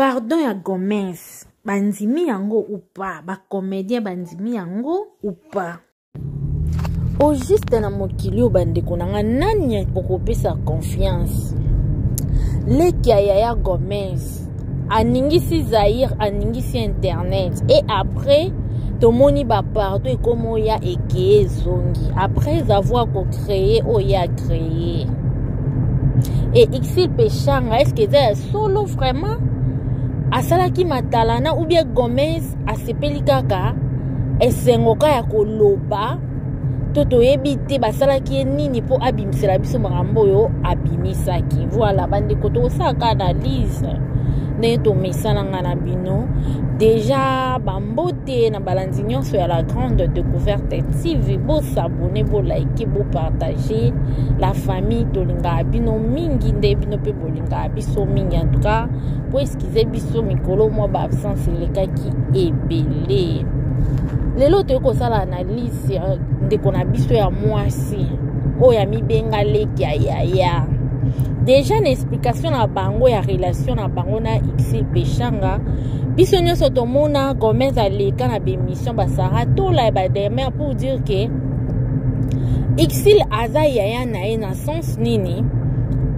Pardon ya Gomez bandimi yango ou pas? Ba comedien bandimi yango ou pas? Au juste na mokili oyo bandeko na nga, nani okopesa confiance? Leki ya yaya Gomez aningisi Zaire, aningisi internet, et après tomoni bapardon ekoma oya ekeye ezongi après avoir kocreye oyo ya créer. Et Xil Peshanga, est-ce que eza ya solo vraiment asalaki matalana ou bien Gomez asepeli kaka esengo ka ya koloba? To toyebi te basalaki ye nini mpo abimisela biso makambo oyo abimisaki. Voilà bandeko, tokosalaka analyse ndenge tomesana nga na bino déjà. Bambote na balandi nyonso ya La Grande Découverte TV. Bosabone, bolike, bopartage. La famille, tolingaka bino mingi nde bino mpe bolingaka biso mingi. En tout cas, po excuser biso, mikolo mwa baabsence elekaki ebele. Lelo toyei kosala analyse ndeko na biso ya mwasi oyo amibenga leki ya yaya. Déjà na explication na bango ya relation na bango na Xil Peshanga, biso nyonso tomona Gomez aleka na bémission basara tola ya bademer pour dire que Xil aza yaya na ye. Na sens nini?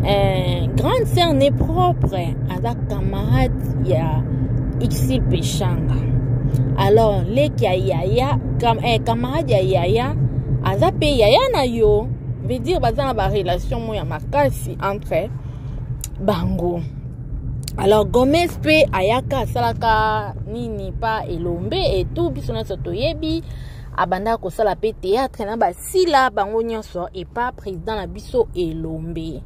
Grande sœur ne propre aza camarade ya Xil Peshanga. Alors leki ya yaya, camarade ya yaya aza mpe yaya na yo, veut dire baza na barelation mo ya makasi entre bango. Alors Gomez mpe ayaka asalaka nini pa Elombe etu, biso nyonso toyebi, abandaka kosala mpe théâtre na basila bango nyonso epa président na biso Elombe.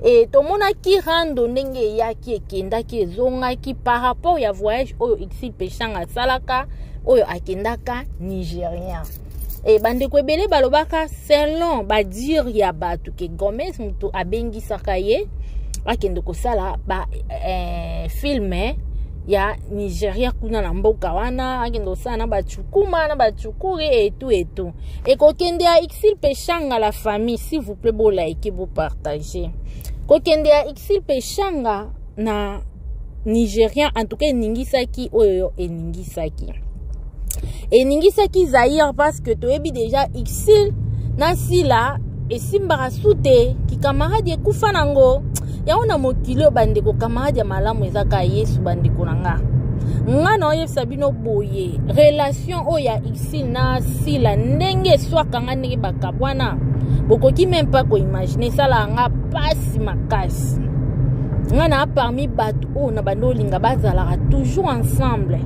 E tomonaki rando ndenge eyaki, ekendaki, ezongaki par rapport ya voyage oyo Xil Peshanga asalaka, oyo akendaka Nigérien. E bandeko ebele balobaka selon badire ya bato ke Gomez moto abengisaka ye akende kosala ba film ya Nigeria kuna na mboka wana, akende kosala na bacukuma na bacukuri etu etu. Ekokende ya Xil Peshanga, la famille, s'il vous plaît, bolike, bopartage. Kokende ya Xil Peshanga na Nigérien, en tout cas eningisaki oyo eningisaki Zaire, parce que toyebi déjà Xil na Sila esimbaka su te, kikamarade ekufa nango yango. Na mokili oyo bandeko, camarade ya malamu eza kaka Yesu. Bandeko na nga, nga na oyebisa bino boye, relation oyo ya Xil na Sila, ndenge eswaka nga, ndenge bakabwana, bokoki même pas koimagine. Esalaka nga pasi makasi. Nga na parmi bato oyo na bando olinga bazalaka toujours ensemble,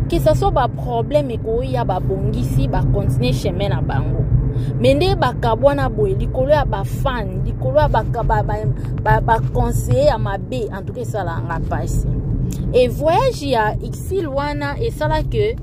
que ça soit baproblème ekoya, babongisi, bacontinue chemin na bango. Me nde bakabwana boye likolo ya bafan, likolo ya baconseiller ya mabe, en tout cas esalaka nga mpasi. E voyage ya Xil wana esala ke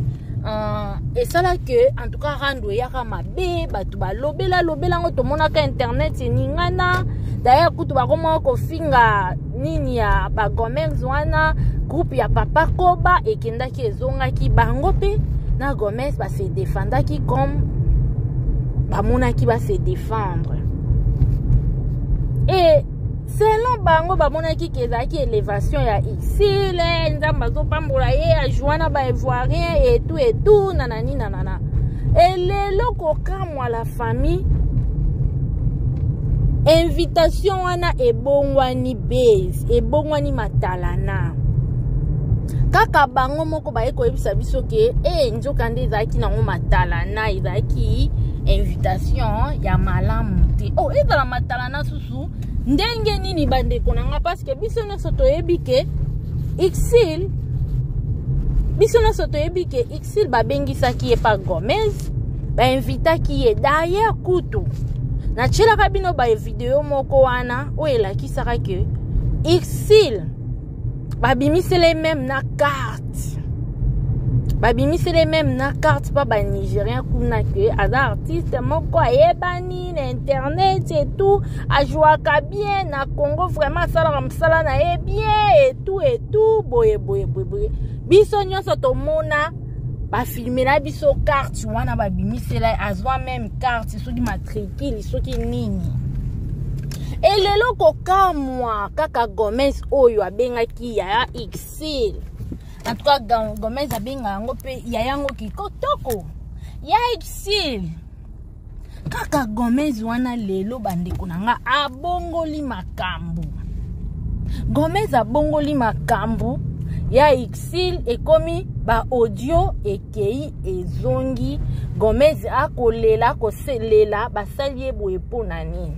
esala ke en tout cas rando eyaka mabe, bato balobela lobela yango, tomonaka internet eningana. D'ailleurs kutu bakomaka kofinga nini ya bagomez wana, groupe ya Papa Koba ekendaki, ezongaki, bango mpe na Gomez base défendaki comme bamonaki base défendre. E selon bango, bamonaki ke ezalaki élévation ya Xil, Nzambe azopambola ye, ajoua na baivoirien etu etu nanani nanana. Elelo kokamwa, la famille, invitation wana ebongwani base, ebongwani matalana. Kaka bango moko baye koyebisa biso ke e nzoka nde ezalaki nango matalana, ezalaki invitation ya malamu te. Oh, ezala matalana susu ndenge nini, bandeko na nga? Parce que biso nyonso toyebi ke Xil, biso nyonso toyebi ke Xil babengisaki ye pa Gomez, bainvitaki ye. D'ailleurs kutu natielaka bino bavideo moko wana oyo elakisaka ke Xil babimisele même na carte, babimisele même na carte mpa banigérien kuna ke aza artiste moko ayebani na internet et tout, ajwaka bien na Congo, vraiment asalaka mosala na ye bien et tout et tout, boye boye boye boye. Biso nyonso tomona bafilmela biso carte wana, babimisela, azwa même carte, soki matricule, soki nini. Elelo kokamwa kaka Gomez oyo abengaki yaya Exil. En tout cas, Gomez abenga yango mpe yaya yango kikotoko. Ya Exil. Kaka Gomez wana lelo bandeko na nga abongoli makambo. Gomez abongoli makambo ya Exil ekomi ba audio ekei ezongi. Gomez akolela akoselela basali ye boye mpo na nini?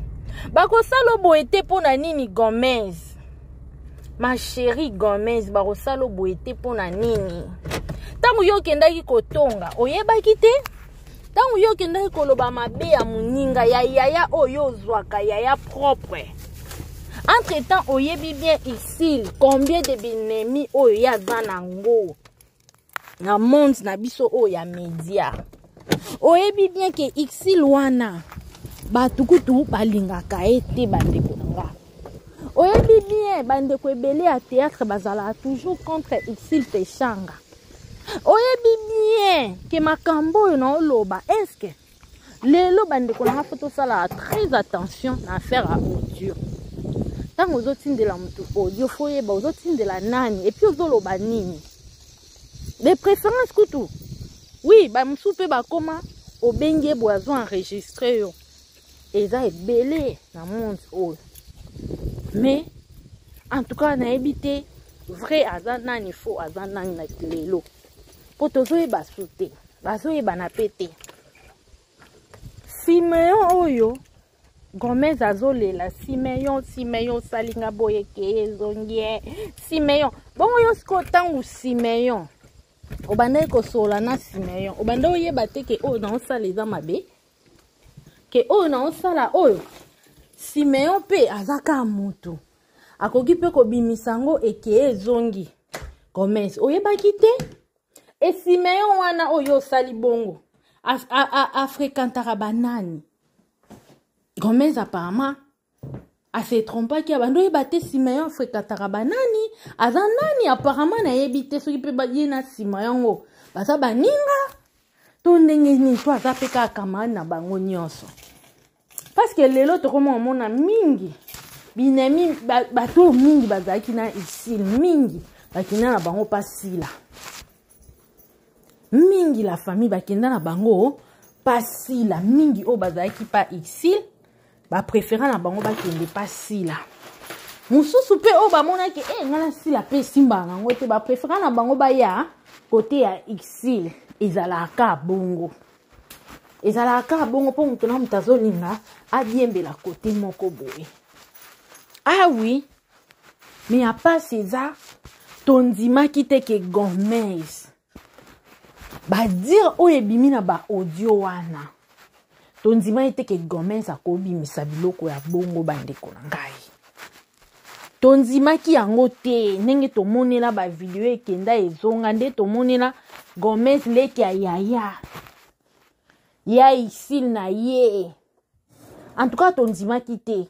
Bakosala boye te mpo na nini Gomez? Ma chérie Gomez, bakosala boye te mpo na nini? Ntango yo okendaki kotonga oyebaki te? Ntango yo okendaki koloba mabe ya moninga ya yaya oyo ozwaka yaya propre, entre temps oyebi bien Exil combien de binemi oyo ye aza nango na monde na biso oyo ya media. Oyebi bien ke Exil wana bato kutu balingaka ye te bandeko na nga. Oyebi bien bandeko ebele ya théâtre bazalaka toujours contre Exil Peshanga. Oyebi bien ke makambo oyo naoloba, est-ce que lelo bandeko na nga fo tosala très attention na affaire ya audio. Ntango ozotindela motu audio, fo oyeba ozotindela nani et puis ozoloba nini. De préférence kutu, oui, ba mosusu mpe bakoma obengi ye boye azo enregistre yo. Eza ebele na monde oyo. Mais en tout cas nayebi te vrai aza nani, faux aza nani na lelo. Po tozoyeba su te, bazoyebana pe te. Simeon oyo Gomez azolela Simeon, Simeon osalinga boye ke ezongi Simeon. Bongo yo sikoyo ntango Simeon obandaki kosola na Simeon, obanda oyeba te ke oyo naosala eza mabe, ke oyo naosala oyo Simeon pe aza kaka motu akoki pe kobimisa yango eke ezongi. Gomez oyebaki te? E Simeon wana oyo osali bongo afréquentaka banani? Gomez apparemment ase trompaki, abandi oyeba te Simeon afréquentaka banani, aza nani. Apparemment nayebi te soki mpe ye na Simeon yango baza baninga to ndenge nini, to aza mpe kaka camarade na bango nyonso. Parce que lelo tokoma komona mingi binemi bato mingi bazalaki na Exil, mingi bakenda na bango pa Sila, mingi la famille bakenda na bango pa Sila, mingi oyo bazalaki pa Exil bapréféra na bango bakende pa Sila. Mosusu mpe oyo bamonaki nga na Sila mpe esimbaka nango te, bapréféra na bango baya kote ya Exil. Ezalaka bongo, ezalaka bongo mpo moto na moto azolinga adiembela kote moko boye. Ah oui, mais ya pasi eza tondimaki te ke Gomez badire oyo ebimi na ba audio wana, tondimaki te ke Gomez akobimisa biloko ya bongo. Bandeko na ngai, tondimaki yango te. Ndenge tomonela ba video ekenda ezonga, nde tomonela Gomez leki ya yaya ya Exil na ye. En tout cas tondimaki te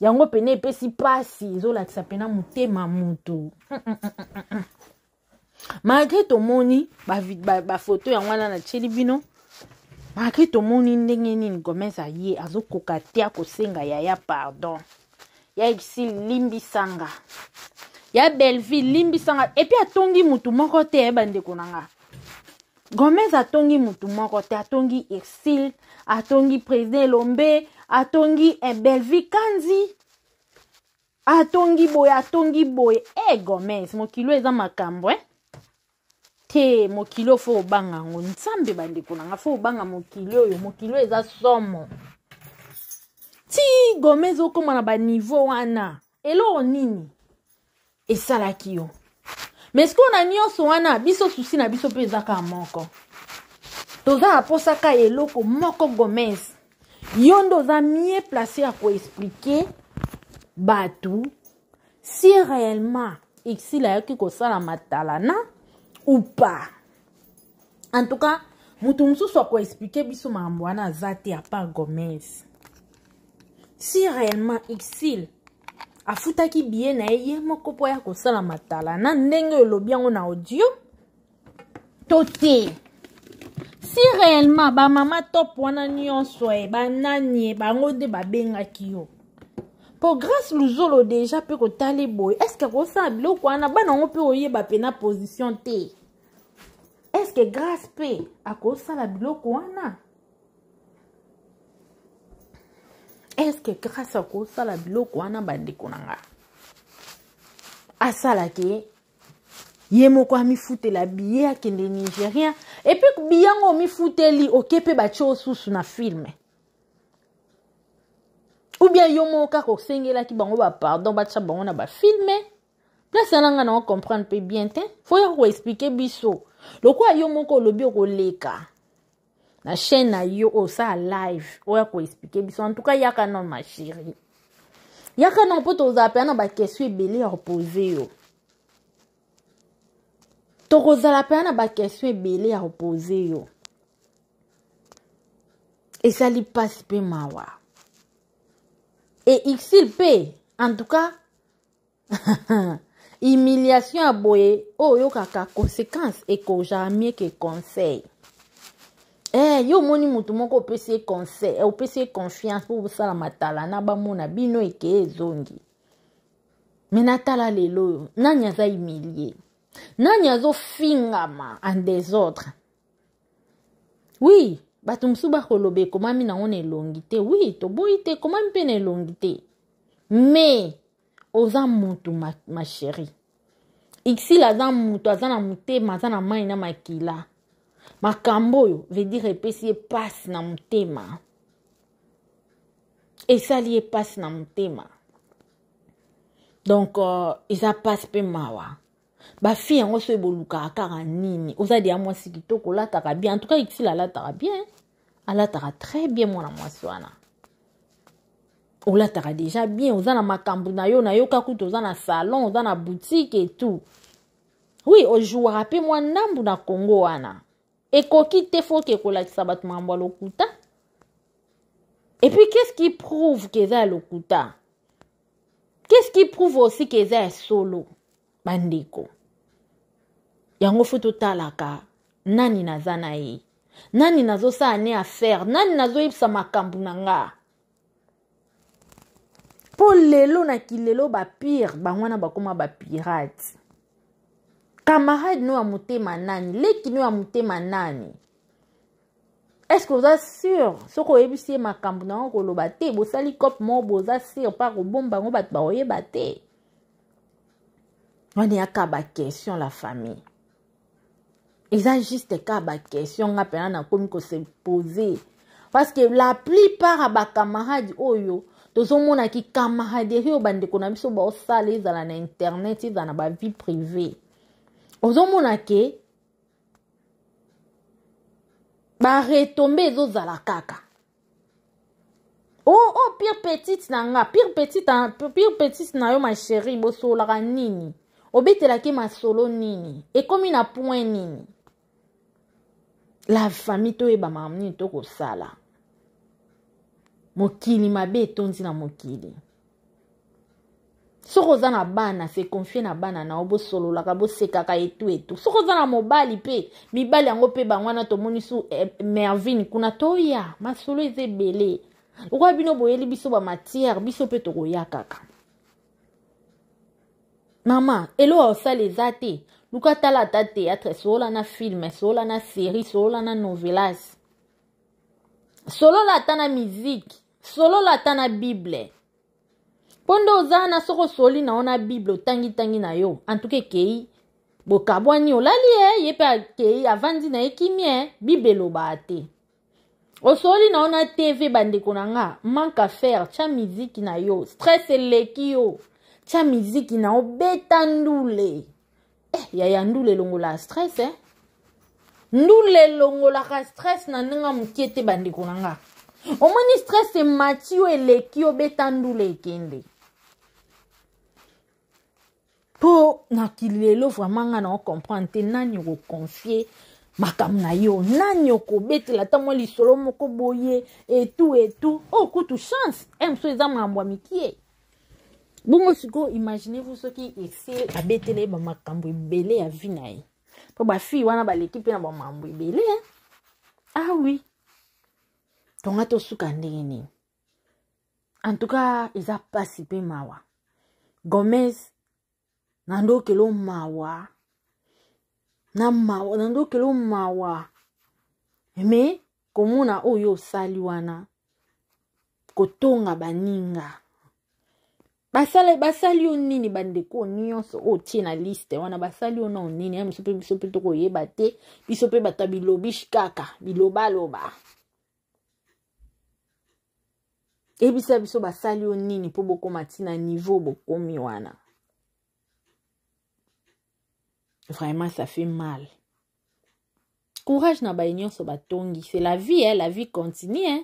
yango pene epesi pasi, ezolakisa pena motema moto. Malgré tomoni ba photo yango wana natieli bino, malgré tomoni ndenge nini Gomez aye azokoka te akosenga yaya pardon, ya Exil limbisanga, ya Belleville limbisanga. Et puis atongi mutu moko te, bandeko na nga. Gomez atongi mutu moko te, atongi Exil, atongi président Elombe, atongi Belleville Kanzi, atongi boye, atongi boye. Gomez mokilo eza makambo te mokilo fo obanga yango nzambe. Bandeko na nga, fo obanga mokili oyo, mokili oyo eza somo. Ti Gomez okóma na baniveau wana, eloko nini esalaki yo? Mais sikoyo na nyonso wana, biso susi na biso mpe eza kaka moko, toza na posa ka eloko moko. Gomez, yo nde oza mieux placé ya koexpliquer bato si réellement Exil ayaki kosala matalana ou pas. En tout cas moto mosusu akoexpliquer biso makambo wana aza te à part Gomez. Si réellement Exil afutaki billet na ye ye moko mpo ya kosala matalana ndenge olobi yango na audio to te, si réellement bamama top wana nyonso banani bango nde babengaki yo. Mpo Grâce Luzolo deja mpe kotali boye, estce akosala biloko wana? Bana yango mpe oyeba mpena position te. Estce Grâce mpe akosala biloko wana? Estce Grâce akosala biloko wana, bandeko na nga? Asalaki ye moko amifutela biye akende Nigérien, epuis biyango omifuteli oke mpe batie osusu na filme, ou bien yo moko kaka osengelaki bango bapardon, batya bango na bafilme. Place wana nga na comprendre mpe bien te. Fo ya koexplike biso lokola yo moko olobi okoleka na chaîne na yo osala live oya koexplike biso. En tout cas, yaka non, ma chérie, yaka non, mpo tozala mpenza na baquestion ebele ya kopose yo. Tokozala mpenza na baquestion ebele ya kopose yo. Ezali mpasi mpe mawa. E Ursule mpe, en tout cas, humiliation ya boye oyo oyokaka, conséquence ekozala mieux que conseil. Yo omoni motu moko, opesi ye conseil, opesi ye confiance mpo bosala matala na bamona bino, eke ezongi. Me natala lelo oyo, nani aza humilie, nani azofingama en désordre? Oui, bato mosusu bakoloba ekomami nango na elongi te. Oui, toboyi te, ekomami mpe na elongi te, mais oza mutu, ma chérie. Ursule aza mutu, aza na motema, aza na mai na makila. Makambo oyo veut dire epesi ye pasi na motema, esali ye pasi na motema. Donc eza pasi mpe mawa. Bafille yango soki bolukaka kaka nini? Oza deya mwasi kitoko, olataka bien. En tout cas, Ursule alataka bien, alataka très bien. Mwana mwasi wana olataka déjà bien, oza na makambo na yo. Nayoka kutu oza na salon, oza na boutique et tout. Oui, ojouaka mpe mwa ndambu na Congo wana. Ekoki te foke kolakisa bato makambo ya lokuta. Et puis, qu'est-ce qui prouve ke eza ya lokuta? Qu'est-ce qui prouve aussi ke eza ya solo? Bandeko, yango fo totalaka nani naza na ye, nani nazosala ne affaire, nani nazoyebisa makambo na nga. Mpo lelo na kilelo, bapire bango wana bakóma bapirate. Camarade no ya motema nani? Leki no ya motema nani? Est-ce oza sûr soki oyebisi ye makambo na yango koloba te, bosali cope moko, boza sûr mpa kobomba yango, bato bakoyeba te? Wana eyaka baquestion, la famille. Eza juste ka baquestion nga mpena nakomi kose poser, parce que la plupart ya bacamarade oyo tozomonaki, camaraderie oyo bandeko na biso baosala, ezala na internet, ezala na bavie privée, ozomona ke baretombées ezozala kaka. Oh, pire petite na nga, pire petite, pire petite na yo, ma chérie, bosololaka nini? Obetelaki masolo nini? Ekomi na point nini? La famille, toyeba makambo nini tokosala. Mokili mabe etondi na mokili. Soki oza na bana, se confie na bana na yo, bosololaka, bosekaka etu etu. Soki oza na mobali mpe, mibali yango mpe bango wana tomoni su Mervine kuna. Toya, masolo eza ebele. Lokola bino boyeli biso bamatière, biso mpe tokoya kaka. Mama, eloko osala eza te, luka tala ata théâtre, solola na film, solola na série, solola na novelas, solola ata na musique, solola ata na Bible. Mpo nde oza wana, soki osoli na yo na Bible, otangitangi na yo, antuka ekei, bokabwani, olali ye, ye mpe akei, avandi na ye kimie. Bible elobaka te. Osoli na yo na TV, bandeko na nga, manque à faire, tya miziki na yo. Stress eleki yo, tya miziki na yo, beta ndule. Yaya, ndule elongolaka stress, eh? Ndule elongolaka stress na ndenge mokie te, bandeko na nga. Omoni stress emati yo, eleki yo, beta ndule, ekende. Mpo na kilelo, vraiment nga na ocomprendre te nani okoconfie makambo na yo, nani okobetela ata mwa lisolo moko boye etu etu. Oyo kutu chance mosusu eza makambo ya mikie bongo. Sikoyo, imaginez vous soki Ursule abetela ye bamakambo ebele ya vie na ye, mpo bafille wana baleki mpe na bamakambo ebele. Ah oui, tonga tosuka ndenge nini? En tout cas eza pasi pe mawa. Gomez na ndokelo mawa na mawa na ndokelo mawa me komona oyo osali wana kotonga baninga basala basali yo nini bandeko nyonso oyo otie na liste wana basali yo nao nini ya biso mpe biso mpe tokoyeba te biso mpe bato ya bilobish kaka bilobaloba yebisa biso basali yo nini mpo bokóma ntina niveau bokomi wana. Vraiment ça fait mal. Courage na baye nyonso batongi, c'est la vie hein, la vie continue hein.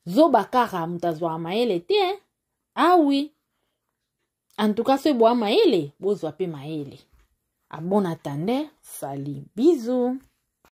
Zoba kaka moto azwaka mayele te hein. Ah oui, en tout cas soki boa mayele bozwa mpe mayele. À bon attendeur, salut, bisous.